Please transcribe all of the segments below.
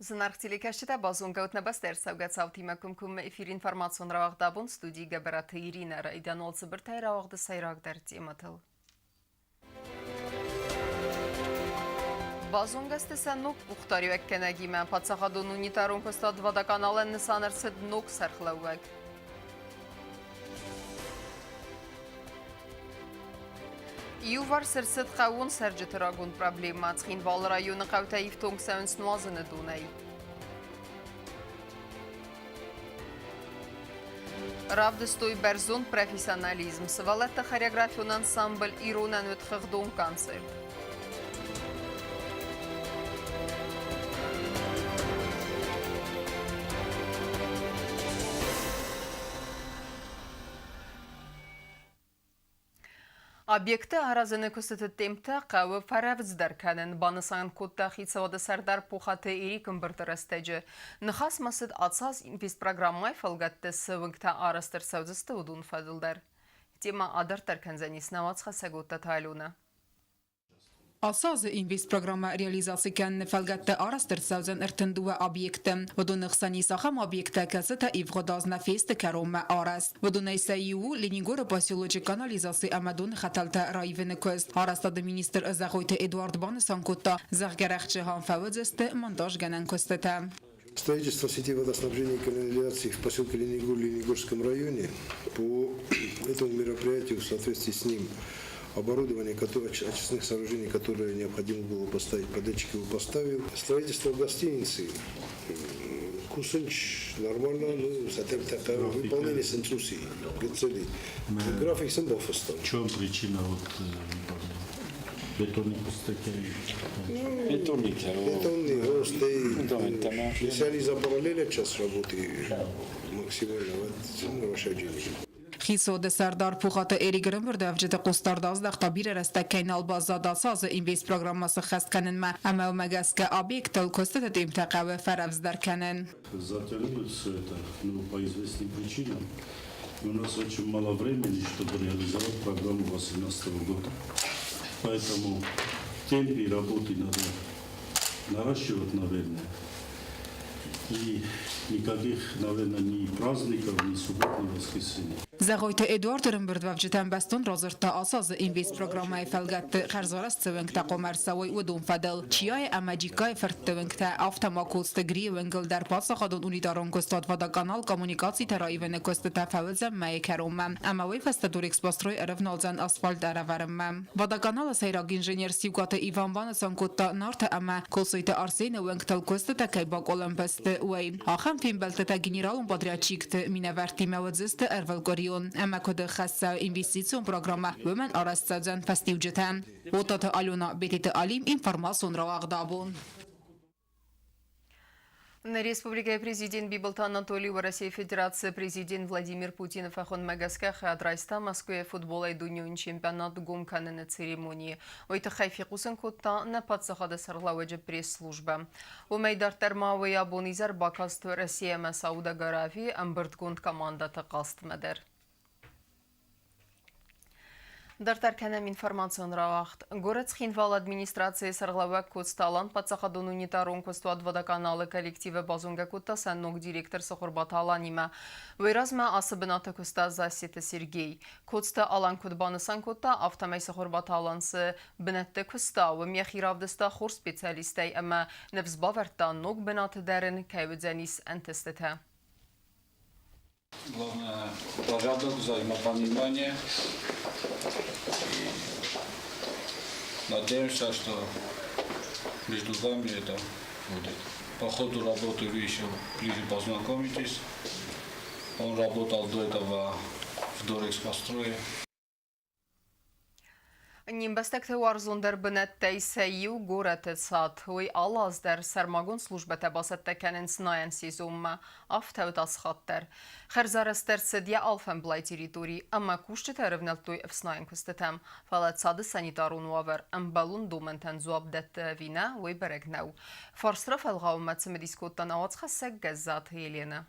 Зынаргъ телекӕсджытӕ, базонгӕ ут нӕ бӕстӕ ӕрцӕугӕ цаутимӕ комкоммӕ эфир информацион рауагъд абон студийы Гӕбӕраты Иринӕ. Райдиан уал цыбыртӕй рауагъды сӕйрагдӕр темӕтыл. Базонгӕ сты сӕ ног къухдариуӕггӕнӕгимӕ. Паддзахадон унитарон куыстуат Водоканал-ӕн нысан ӕрцыд ног сӕргълӕууӕг. Иуварс ӕрцыд хъӕууон цӕрджыты рагон проблемӕ. Цхинвалы районы хъӕутӕ ифтонг цӕуынц нуазыны донӕй. Равдыстой бӕрзонд профессионализм. Сывӕллӕтты хореографион ансамбль «Иронӕн» уыд хыгъдон концерт. Объекты аразыны куыстыты темптӕ хъӕуы фӕрӕвдздӕр кӕнын, банысан кодта хицауады сӕрдар Пухаты Эрик ӕмбырды рӕстӕджы. Ныхас ма цыд ацаз инвестпрограммӕйы фӕлгӕтты цы уынгтӕ арӕзт ӕрцӕудзысты, уыдон фӕдыл дӕр. Темӕ адарддӕр кӕндзӕнис нӕ уацхӕссӕг Оттаты Аленӕ. Ацы азы инвестпрограммӕ реализаци кӕныны фӕлгӕтты арӕзт ӕрцӕудзӕн 32 объекты. Уыдоны хсӕн ис ахӕм объекттӕ, кӕцытӕ ивгъуыд аз нӕ фесты кӕронмӕ арӕзт. Уыдонӕй сӕ иу у Ленингоры поселочы канализаци ӕмӕ доны хӕтӕлтӕ раивыны куыст. Арӕзтады министр Зӕгъойты Эдуард банысан кодта, зӕгъгӕ, рӕхджы ам фӕуыдзысты монтажгӕнӕн куыстытӕ. Строительство сети водоснабжения и канализации в поселке Ленингор Ленингорском районе по этому мероприятию в соответствии с ним оборудование которое, очистных сооружений, которое необходимо было поставить, подрядчик его поставил. Строительство гостиницы Кусынч нормально, ну, выполнение сенцуси, цели. График сын бафыстам. В чем причина вот бетонный пустоте? Бетонный, бетонный, Если они запараллелят сейчас работы максимально, вот, расширение. Хицауады сӕрдар Пухаты Эрик ӕрӕмбырдуӕвджыты хъусдард аздӕхта бирӕ рӕстӕг кӕй нал баззад ацы азы инвестпрограммӕ сыххӕст кӕнынмӕ ӕмӕ уымӕ гӕсгӕ объектыл куыстыты темптӕ хъӕуы фӕрӕвдздӕр кӕнын. Затянулось все это, ну, по известным причинам. У нас очень мало времени, чтобы реализовать программу 2018 года. Поэтому темпы работы надо наращивать, наверное. И никаких, наверное, ни праздников, ни суббот, ни воскресенья. Зӕгъойты Эдуард ӕрӕмбырдуӕвджытӕн бӕстон радзырдта ацы азы инвестпрограммӕйы фӕлгӕтты хӕрзарӕзт цы уӕнгтӕ хъуамӕ ӕрцӕуой, уыдон фӕдыл. Чиайы ӕмӕ Джиккайы фыртты уынгтӕ, афтӕ ма Коцты Грийы уынгыл дӕр паддзахадон унитарон куыстуат Водоканал коммуникацитӕ раивыны куыстытӕ фӕуыдзӕн мӕйы кӕронмӕ ӕмӕ уый фӕстӕ Дорэкспострой ӕрӕвналдзӕн асфальт ӕрӕвӕрынмӕ. Водоканалы сӕйраг инженер Сиукъаты Иван банысан кодта, Нарты ӕмӕ Коцойты Арсены уӕнгтыл куыстытӕ кӕй бакъуылымпы сты, уый. Ахӕм фембӕлдтытӕ генералон подрядчикты минӕвӕрттимӕ уыдзысты ӕрвылкъуырион ӕмӕ куыд хӕсса инвестицион программӕ, уымӕн арӕзт цӕудзӕн фӕстиуджытӕ. Отаты Алена, Бететы Алим, информацион рауагъд абон. Нӕ республикӕйы президент Бибылты Анатолий Уӕрӕсейы Федерацийы президент Владимир Путины фӕхуындмӕ гӕсгӕ хайад райста Мӕскуыйы футболӕй дунеон чемпионат гом кӕныны церемонийы. Уый тыххӕй фехъусын кодта нӕ паддзахады сӕргълӕууӕджы пресс-службӕ. Уымӕй дарддӕр ма уый абон изӕр бакаст Уӕрӕсе ӕмӕ Саудаг Аравийы ӕмбырдгонд командӕты хъазтмӕ дӕр. Дарддӕр кӕнӕм информацион рауагъд. Горӕт Цхинвалы администрацийы сӕргълӕууӕг Коцты Алан паддзахадон унитарон куыстуат Водоканал-ы коллективы базонгӕ кодта сӕ ног директор Цыхуырбаты Аланимӕ. Уый размӕ ацы бынаты куыста Зассеты Сергей. Коцты Алан куыд банысан кодта, афтӕмӕй Цыхуырбаты Алан цы бынӕтты куыста, уым йӕхи равдыста хорз специалисттӕй ӕмӕ ныфс бавӕрдта, ног бынаты дӕр ын кӕй уыдзӕнис ӕнтыстытӕ. Главное, порядок, взаимопонимание. И надеемся, что между вами это будет. По ходу работы вы еще ближе познакомитесь. Он работал до этого в Дорэкспострое. Не мбӕстӕгты уарзондӕр бынӕттӕй сӕ иу горӕты цад. Уый алы аз дӕр сӕрмагонд службӕтӕ бацӕттӕ кӕнынц найӕн сезонмӕ, афтӕ уыд ацы хатт дӕр. Хӕрзарӕзт ӕрцыд йӕ алфӕмблай территори ӕмӕ кусджытӕ ӕрывнӕлдтой ӕфснайӕн куыстытӕм. Фӕлӕ цады санитарон уавӕр ӕмбӕлон домӕнтӕн дзуапп дӕтты ӕви нӕ, уый бӕрӕг нӕу. Фарст рафӕлгъауынмӕ цымыдис кодта нӕ уацхӕссӕг Гӕззаты Еленӕ.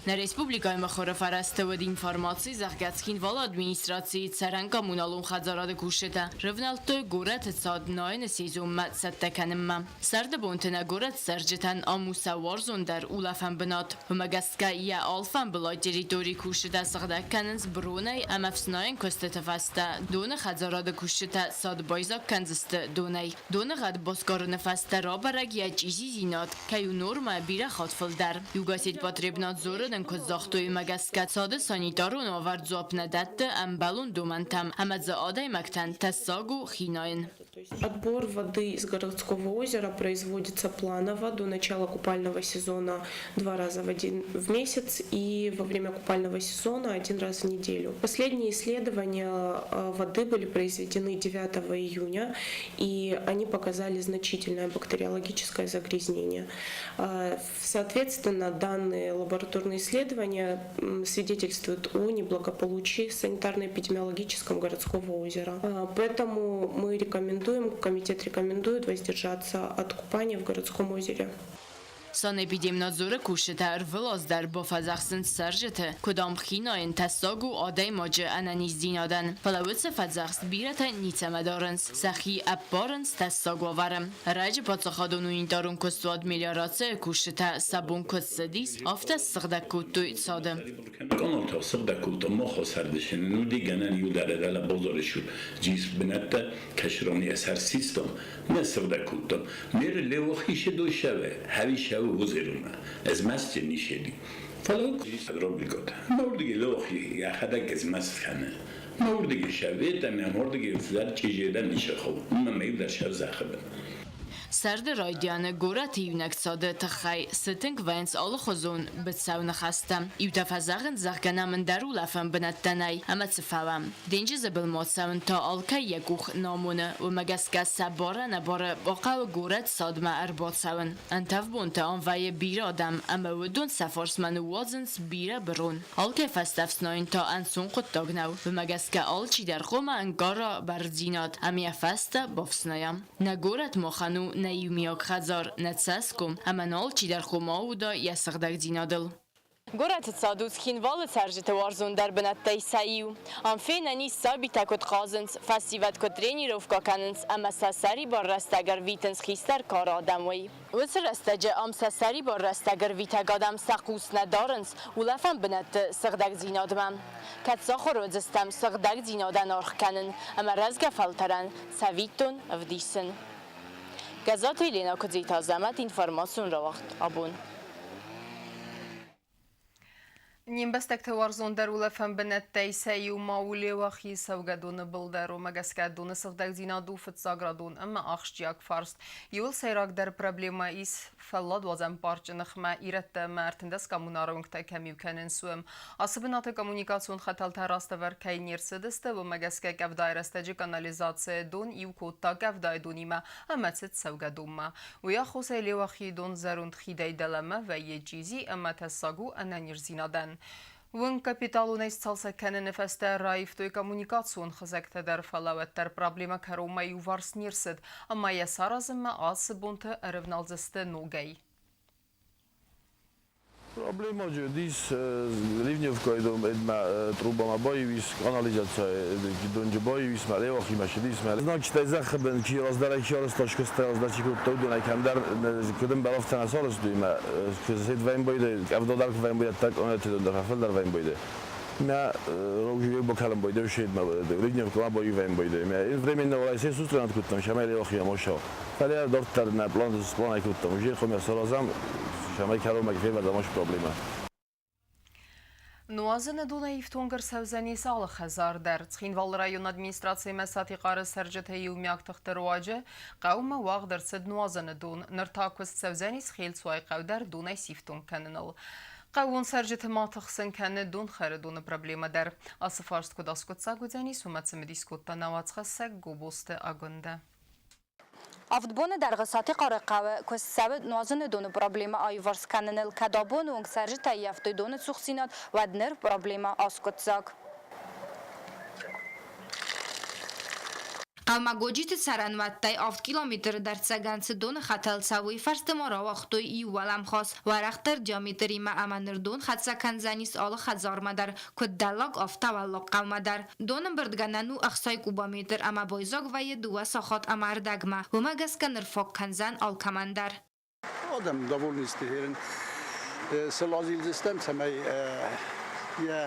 Нӕ республикӕйы мыхуыры фӕрӕзты уыд информаци, зӕгъгӕ, Цхинвалы администрацийы цӕрӕн-коммуналон хӕдзарады кусджытӕ рывнӕлдтой горӕты цад найыны сезонмӕ цӕттӕ кӕнынмӕ. Сӕрды бонты нӕ горӕт цӕрджытӕн ам у сӕ уарзондӕр улӕфӕн бынат. Уымӕ гӕсгӕ йӕ алфамбылай территорийы кусджытӕ сыгъдӕг кӕнынц бронӕй ӕмӕ ӕфснайӕн куыстыты фӕстӕ. Доны хӕдзарады кусджытӕ цад байдзаг кӕндзысты донӕй. Доны гъӕд басгарыны фӕстӕ рабӕрӕг йӕ чъизидзинад кӕй у нормӕ бирӕ хатт фылдӕр. Югосетпотребнадзоры нын куыд загътой, уымӕ гӕсгӕ цады санитарон уавӕр дзуапп нӕ дӕтты ӕмбӕлон домӕнтӕм ӕмӕ дзы адӕймӕгтӕн тӕссаг у хинайын. Отбор воды из городского озера производится планово до начала купального сезона два раза в месяц и во время купального сезона один раз в неделю. Последние исследования воды были произведены 9 июня, и они показали значительное бактериологическое загрязнение. Соответственно, данные лабораторные исследования свидетельствуют о неблагополучии санитарно-эпидемиологическом городского озера. Поэтому мы рекомендуем, комитет рекомендует воздержаться от купания в городском озере. Санэпидемнадзоры кусджытӕ ӕрвылаз дӕр бафӕдзӕхсынц цӕрджыты, куыд ам хинайын тӕссаг у адӕймаджы ӕнӕниздзинадӕн. Фӕлӕ уыцы фӕдзӕхст бирӕтӕ ницӕмӕ дарынц, сӕхи ӕппарынц тӕссаг уавӕры. Ӕрӕджы паддзахадон унитарон куыстуат Мелиорацияйы кусджытӕ сӕ бон куыд цыдис, афтӕ ссыгъдӕг кодтой цады. Каналтӕ сыгъдӕг кодта махо сӕрдысен, нуди гӕнӕн иу дӕр дӕлӕ базары джис бынӕттӕ кӕсрони сӕр систам нӕ сыгъдӕг кодтам. Мер левохише до шаве, хави шаве возерума. Ez mescid nişedi. Фӕлӕ рубликот. Мордиги лохи йӕхӕдӕг ez mest кӕны. Мордиги шавет ӕмӕ мордиги фылдӕр чъизедӕн нишехов. Уымӕ ма иу дӕр шав зӕххы Сӕрды райдианы горӕты иунӕг цады тыххӕй сытынг вӕййынц алыхуызон быцӕу ныхӕстӕ. Иутӕ фӕзӕгъынц, зӕгъгӕ нӕм ӕндӕр улӕфӕн бынӕттӕ нӕй ӕмӕ цы фӕуӕм. Денджызы былмӕ цӕуын та алкӕй йӕ къух нӕ амоны, уымӕ гӕсгӕ сӕ бар-ӕнӕбары бахъӕуы горӕт цадмӕ ӕрбацӕуын. Ӕнтӕф бонты ам вӕййы бирӕ адӕм ӕмӕ уыдон сӕ фарсмӕ ныууадзынц бирӕ бырон. Алкӕй фӕстӕ ӕфснайын та ӕнцон хъуыддаг нӕу, уымӕ гӕсгӕ алчидӕр хъуамӕ ӕнкъара бӕрндзинад ӕмӕ йӕ фӕстӕ бафснайа. Нӕ горӕт махӕн у нӕ иумиаг хӕдзар, нӕ цӕсгом ӕмӕ нӕ алчидӕр хъуамӕ ауда йӕ сыгъдӕгдзинадыл. Горӕты цад у Цхинвалы цӕрджыты уарзондӕр бынӕттӕй сӕ иу. Ам фенӕн ис сабитӕ куыд хъазынц, фӕсивӕд куыд тренировкӕ кӕнынц ӕмӕ сӕ сӕрибар рӕстӕг ӕрвитынц хистӕр кары адӕм, уый. Уыцы рӕстӕджы ам сӕ сӕрибар рӕстӕг ӕрвитӕг адӕм сӕ хъус нӕ дарынц улӕфӕн бынӕтты сыгъдӕгдзинадмӕ. Кӕд сахуыр уыдзыстӕм сыгъдӕгдзинадӕн аргъ кӕнын ӕмӕ рӕзгӕ фӕлтӕрӕн цӕвиттон ӕвдисын. Гӕззаты Еленӕ Куыдзиты Азӕмӕт информацион рауагъд абон. Не мбӕстӕгты уарзондӕр улӕфӕн бынӕттӕй сӕ иу ма у Леуахи цӕугӕдоны был дӕр. Уымӕ гӕсгӕ доны сыгъдӕгдзинад у фыццаградон ӕмӕ ахсджиаг фарст. Иуыл сӕйрагдӕр проблемӕ ис фӕлладуадзӕн парчы ныхмӕ ирӕттӕ ӕмӕ 13 коммунары уынгтӕ кӕм иу кӕнынц, уым. Ацы бынаты коммуникацион хӕтӕлтӕ растӕвӕр кӕй не рцыдысты, уымӕ гӕсгӕ къӕвдайы рӕстӕджы канализацийӕ дон иу кодта къӕвдайы донимӕ ӕмӕ цыд цӕугӕдонмӕ. Уый аххосӕй Леуахийы дон зӕронд хидӕй дӕлӕмӕ вӕййы чъизи ӕмӕ тӕссаг у ӕнӕниздзинадӕн. Уынг капиталонӕй сцалцӕг кӕныны фӕстӕ раивтой коммуникацион хызӕгтӕ дӕр, фӕлӕ уӕддӕр проблемӕ кӕронмӕ иуварс не рцыд ӕмӕ йӕ саразынмӕ ацы бонты ӕрӕвналдзысты ногӕй. Проблема уыдис ливневкӕйы донмӕ трубамӕ баиу канализацийы донджы баиу ис, мӕ Леуахимӕ ссыдис. Значит, зӕххы бын чи раздӕрӕй чи арӕзта, скуыста раздӕр чи кодта, уыдонӕй кӕмдӕр куыд ӕмбӕл, афтӕ нӕ сарӕзтой мӕ сет вӕйын къӕвда дӕр куы вӕйын байдӕдта, къонӕты дон дӕр фӕфылдӕр вӕйын байдӕ. Мӕ рог бакалын байдӕ ушедмӕ ливневкӕмӕ баиу вӕйын байдӕ. Мӕ временно Россия сустранат кодтам, сӕмӕй Леуахимӕ мошау. Фӕлӕ дарддӕр нӕ план сплан кодтам, уже хъуамӕ саразӕм, цӕмӕй кӕронмӕ февӕрдӕм проблемӕ. Нуазыны донӕй ифтонг ӕрцӕудзӕнис алы хӕдзар дӕр. Цхинвалы районы администрациимӕ Сатихъары цӕрджытӕ иумиаг тыхты руаджы хъӕумӕ уагъд ӕрцыд нуазыны дон. Ныр та куыст цӕудзӕнис Хелцуайы хъӕу дӕр донӕй сифтонг кӕныныл. Хъӕууон цӕрджыты ма тыхсын кӕны донхӕры доны проблемӕ дӕр. Ацы фарст куыд аскъуыддзаг уыдзӕнис, уымӕ цымыдис кодта нӕ уацхӕссӕг Гобозты Агуындӕ. Авд боны дӕргъы Сатихъары хъӕуы куыст цӕуы нуазыны доны проблемӕ аиуварс кӕныныл. Кӕд абоны онг цӕрджытӕ ӕййӕфтой доны цухдзинад, уӕд ныр проблемӕ аскъуыддзаг. Хъӕумӕ Годжиты цӕрӕнуӕттӕй 7 километры дӕрддзӕгӕн цы доны хӕтӕл цӕуы, уый фӕрсты ма рауагътой иу уӕлӕмхас уӕрӕхдӕр диаметримӕ ӕмӕ ныр дон хӕццӕ кӕндзӕнис алы хӕдзармӕ дӕр, куыд дӕллаг, афтӕ уӕллаг хъӕумӕ дӕр. Донӕмбырдгӕнӕн у 60 кубометр ӕмӕ байдзаг вӕййы 2 сахат ӕмӕ ӕрдӕгмӕ. Уымӕ гӕсгӕ ныр фаг кӕндзӕн алкӕмӕн дӕр. Адӕм довольны сты херын. Цы лазилдзыстӕм, цӕмӕй йӕ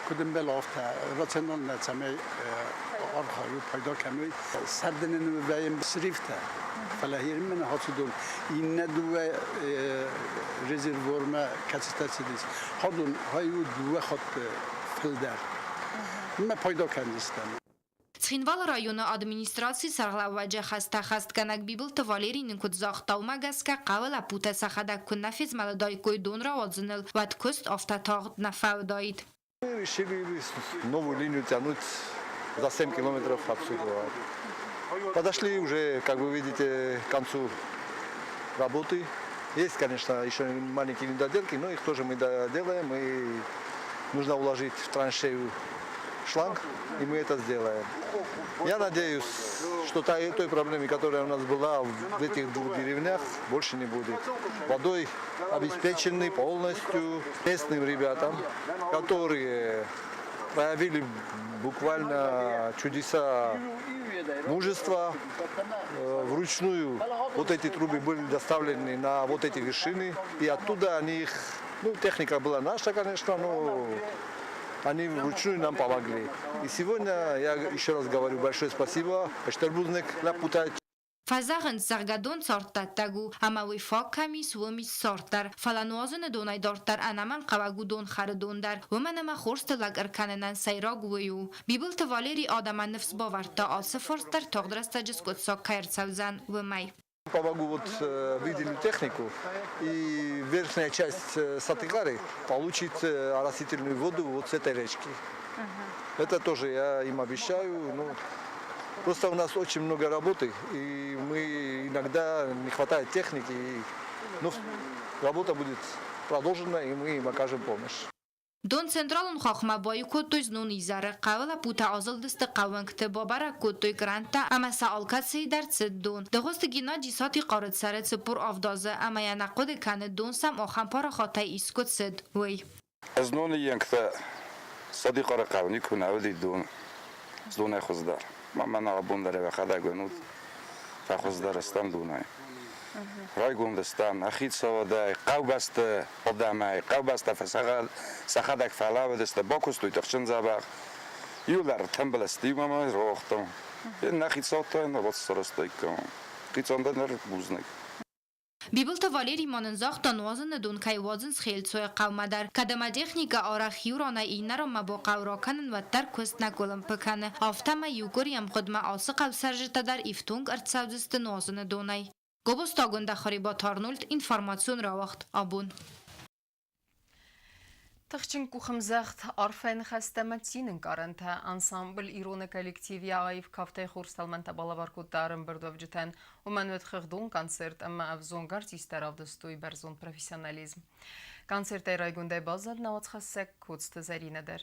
куыд ӕмбӕлы, афтӕ рационально, цӕмӕй архайой, пайда кӕной. Сӕрды нын вӕййӕм срифтӕ, фӕлӕ херын мын хацыдон иннӕ дыууӕ резервуармӕ кӕцытӕ цыдис, хадон хай у дыууӕ хатты фылдӕр. Мӕ пайда кӕндзыстӕм. Цхинвалы районы администрацийы сӕргълӕууӕджы хӕстӕ хӕстгӕнӕг Бибылты Валерий нын куыд загъта, уымӕ гӕсгӕ хъӕуы лӕппутӕ сӕхӕдӕг куы нӕ фезмӕлыдаиккой дон рауадзыныл, уӕд куыст афтӕ тагъд нӕ фӕуыдаид. Мы решили новую линию тянуть за 7 километров отсюда. Подошли уже, как вы видите, к концу работы. Есть, конечно, еще маленькие недоделки, но их тоже мы доделаем. И нужно уложить в траншею шланг, и мы это сделаем. Я надеюсь, что той проблемы, которая у нас была в этих двух деревнях, больше не будет. Водой обеспечены полностью местным ребятам, которые проявили буквально чудеса мужества. Вручную вот эти трубы были доставлены на вот эти вершины, и оттуда они их, ну, техника была наша, конечно, но они вручную нам помогли. И сегодня я еще раз говорю большое спасибо Стыр бузныг лӕппутӕ. Фӕзӕгъынц, зӕгъгӕ, дон царддӕттӕг у, ӕмӕ уый фаг кӕм ис, уым ис цард дӕр. Фӕлӕ нуазыны донӕй дарддӕр ӕнӕмӕнгхъӕуӕг у донхӕры дон дӕр, уымӕн ӕмӕ хорз тыллӕг ӕркӕнынӕн сӕйраг уый у. Бибылты Валери адӕмӕн ныфс бавӕрдта, ацы фарст дӕр тагъд рӕстӕджы скъуыддзаг кӕй ӕрцӕудзӕн, уымӕй. Помогу вот выделю технику, и верхняя часть Сатыгары получит оросительную воду вот с этой речки. Это тоже я им обещаю. Ну, просто у нас очень много работы, и мы иногда не хватает техники. И, ну, работа будет продолжена, и мы им окажем помощь. Дон централон хахмӕ баиу кодтой знон изӕры. Хъӕуы лӕппутӕ азылдысты хъӕууынгты, бабӕрӕг кодтой гранттӕ ӕмӕ сӕ алкӕцыйы дӕр цыд дон. Дыгъуызты Геннадий Сатихъары цӕры 47 азы ӕмӕ йӕ нӕ хъуыды кӕны, дон сӕм ахӕм парахатӕй искуы цыд, уый. Зноны йӕнгтӕ Сатихъары хъӕуы никуы нӕ уыди дон, донӕй хуыздӕр. Мӕнӕ абон дӕр йӕхӕдӕг уынут, фӕхуыздӕр стӕм донӕй. Райгонд стӕм нӕ хицауадӕй, хъӕубӕсты адӕмӕй, хъӕубӕстӕ сӕхӕдӕг фӕлӕууыдысты, бакуыстой тыхджын дзӕбӕх. Иуылдӕр тымбыл сты иумӕ ма рохтам. Нӕ хицӕуттӕ нӕ сарӕзтаиккам. Хицӕн дӕр бузныг. Бибылты Валерий ма нын загъта, нуазыны дон кӕй уадзынц Хелцойы хъӕумӕ дӕр. Кӕд ӕмӕ техникӕ арӕх иу ранӕй иннӕ ранмӕ бахъӕуы ракӕнын, уӕддӕр куыст нӕ къуылымпы кӕны. Афтӕмӕй иу къуыри ӕмгъуыдмӕ ацы хъӕуы цӕрджытӕ дӕр ифтонг ӕрцӕудзысты нуазыны донӕй. Гобозты Агуындӕ Харебаты Арнольд, информацион рауагъд абон. Тыхджын къухӕмдзӕгъд, арфӕ ныхӕстӕ ӕмӕ цины ӕнкъарӕнтӕ ансамбль Ироны коллектив йӕ аив кафтӕй хорз тӕлмӕнтӕ балӕвар кодта ӕрӕмбырдуӕвджытӕн. Уымӕн уыд хыгъдон концерт ӕмӕ ӕвзонг артисттӕ равдыстой бӕрзонд профессионализм. Концертӕй райгондӕй баззад нӕ уацхӕссӕг Коцты Зӕринӕ дӕр.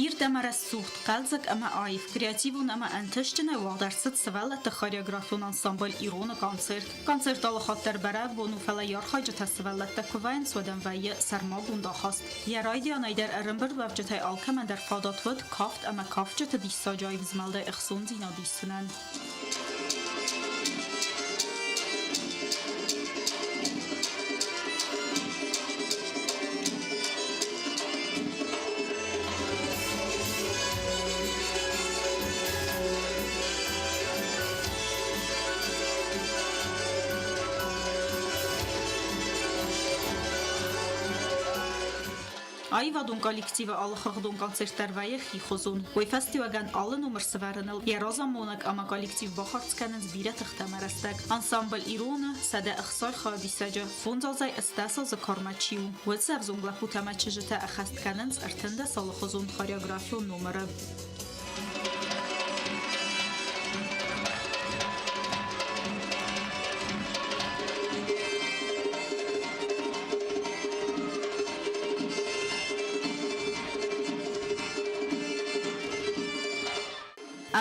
Ирд ӕмӕ рӕсугъд, хъӕлдзӕг ӕмӕ аив, креативон ӕмӕ ӕнтыстджынӕй уагъд ӕрцыд сывӕллӕтты хореографион ансамбль «Ирон-ы концерт». Концерт алыхатт дӕр бӕрӕгбон у, фӕлӕ йӕ архайджытӕ сывӕллӕттӕ куы вӕййынц, уӕд ӕм вӕййы сӕрмагонд ахаст. Йӕ райдианӕй дӕр ӕрӕмбырдуӕвджытӕй алкӕмӕн дӕр фадат уыд кафт ӕмӕ кафджыты диссаджы аив змӕлдӕй ӕхцондзинад исынӕн. Аивадон коллективы алыхыгъдон концерт дӕр вӕййы хихуызон. Уый фӕстиуӕгӕн алы номыр сӕвӕрыныл йӕ разамонӕг ӕмӕ коллектив бахардз кӕнынц бирӕ тыхтӕ ӕмӕ рӕстӕг. Ансамбль «Ирон-ы» 160 хайадисӕджы, фондз азӕй 18 азы кармӕ чи у, уыцы ӕвзонг лӕппутӕ ӕмӕ чызджытӕ ӕххӕст кӕнынц 13 алыхуызон хореографион номыры.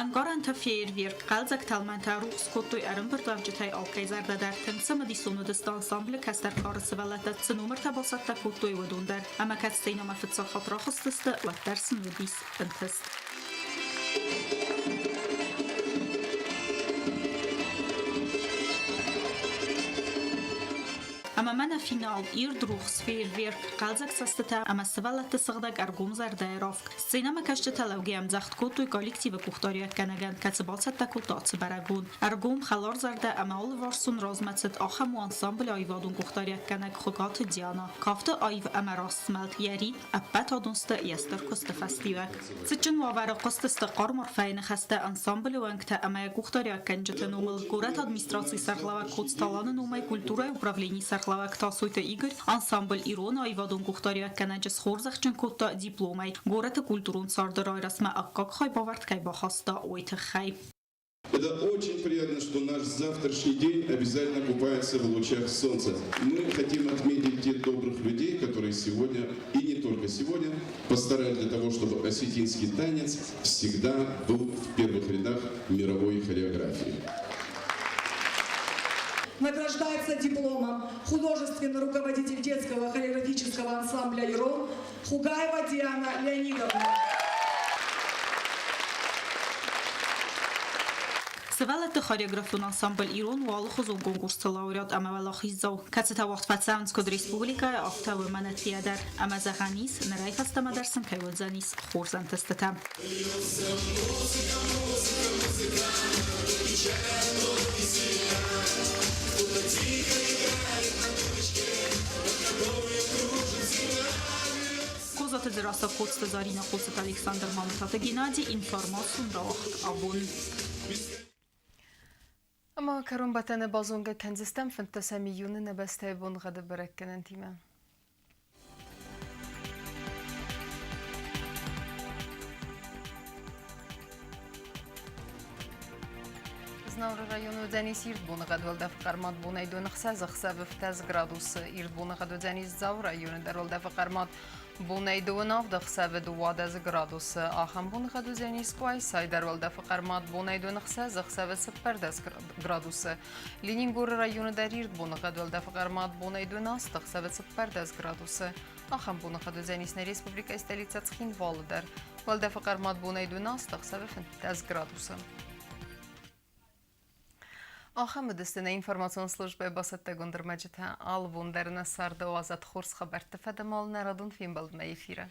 Ӕнкъарӕнтӕ фейерверк, хъӕлдзӕг тӕлмӕнтӕ рухс кодтой ӕрӕмбырдуӕвджытӕй алкӕй зӕрдӕ дӕр. Тынг цымыдисон уыдысты ансамблы кӕстӕр кары сывӕллӕттӕ цы номыртӕ бацӕттӕ кодтой, уыдон дӕр. Ӕмӕ кӕд сценӕмӕ фыццаг хатт рахызтысты, уӕддӕр сын уыдис ӕнтыст. Ӕмӕ мӕнӕ финал, ирд рухс, фейерверк, хъӕлдзӕг цӕстытӕ ӕмӕ сывӕллӕтты сыгъдӕг ӕргом зӕрдӕйы равг. Сценӕмӕкӕсджытӕ лӕугӕ ӕмдзӕгъд кодтой коллективы къухдариуӕггӕнӕгӕн, кӕцы бацӕттӕ кодта ацы бӕрӕгбон. Ӕргом, хӕларзӕрдӕ ӕмӕ алыварсон размӕцыд ахӕм у ансамблы аивадон къухдариуӕггӕнӕг Хуыгаты Диана. Кафты аив ӕмӕ раст змӕлд, йӕ ритм, ӕппӕт адон сты йӕ стыр куысты фӕстиуӕг. Цытджын уавӕры хъуыстысты хъарм арфӕйы ныхӕстӕ ансамблы уӕнгтӕ ӕмӕ йӕ къухдариуӕггӕнджыты номыл. Горӕты администрацийы сӕргълӕууӕг Коцты Аланы номӕй культурӕйы управленийы сӕргълӕууӕг Тасойты Игорь ансамбль Ирон аивадон къухдариуӕггӕнӕджы схорзӕхджын кодта дипломӕй, горӕты культурон царды райрӕзтмӕ аккаг хайбавӕрд кӕй бахаста, уый тыххӕй. Это очень приятно, что наш завтрашний день обязательно купается в лучах солнца. Мы хотим отметить тех добрых людей, которые сегодня, и не только сегодня, постарались для того, чтобы осетинский танец всегда был в первых рядах мировой хореографии. Награждается дипломом художественный руководитель детского хореографического ансамбля «Ирон» Хугаева Диана Леонидовна. Сывӕллӕтты хореографон ансамбль «Ирон» у алыхуызон конкурсты лауреат ӕмӕ уӕлахиздзау, кӕцытӕ уагъд фӕцӕуынц куыд республикӕйы, афтӕ уымӕн ӕддейӕ дӕр. Ӕмӕ зӕгъӕн ис, нырӕй фӕстӕмӕ дӕр сын кӕй уыдзӕнис хорз ӕнтыстытӕ. Козаты Дзерассӕ, Коцты Заринӕ, Хъоцыты Александр, Мамытаты Геннадий, информацион рауагъд абон. Ӕмӕ кӕронбӕттӕны базонгӕ кӕндзыстӕм 15 июны нӕ бӕстӕйы боныгъӕды бӕрӕггӕнӕнтимӕ. Знауыры районы уыдзӕнис ирд боныгъӕд уӕлдӕфы хъӕрмад бонӕй доны 6 ӕхсӕвы 15 градусы. Ирд боныгъӕд уыдзӕнис Дзауы районы дӕр уӕлдӕфы хъӕрмад бонӕй дыууын авд ӕхсӕвы 12 градусы. Ахӕм боныгъӕд уыдзӕнис Къуайсайы дӕр уӕлдӕфы хъӕрмад бонӕй доны 6 ӕхсӕвы 14 градусы. Ленингоры районы дӕр ирд боныгъӕд уӕлдӕфы хъӕрмад бонӕй дыууын аст ӕхсӕвы 14 градусы. Ахӕм боныгъӕд уыдзӕнис нӕ республикӕйы столицӕ Цхинвалы дӕр. Уӕлдӕфы хъӕрмад бонӕй дыууын аст ӕхсӕвы 15 градусы. Ахӕм уыдысты нӕ информацион службӕйы бацӕттӕгонд ӕрмӕджытӕ. Алы бон дӕр нӕ царды уадзӕд хорз хабӕртты фӕдӕмал нӕ радон фембӕлдмӕ эфиры.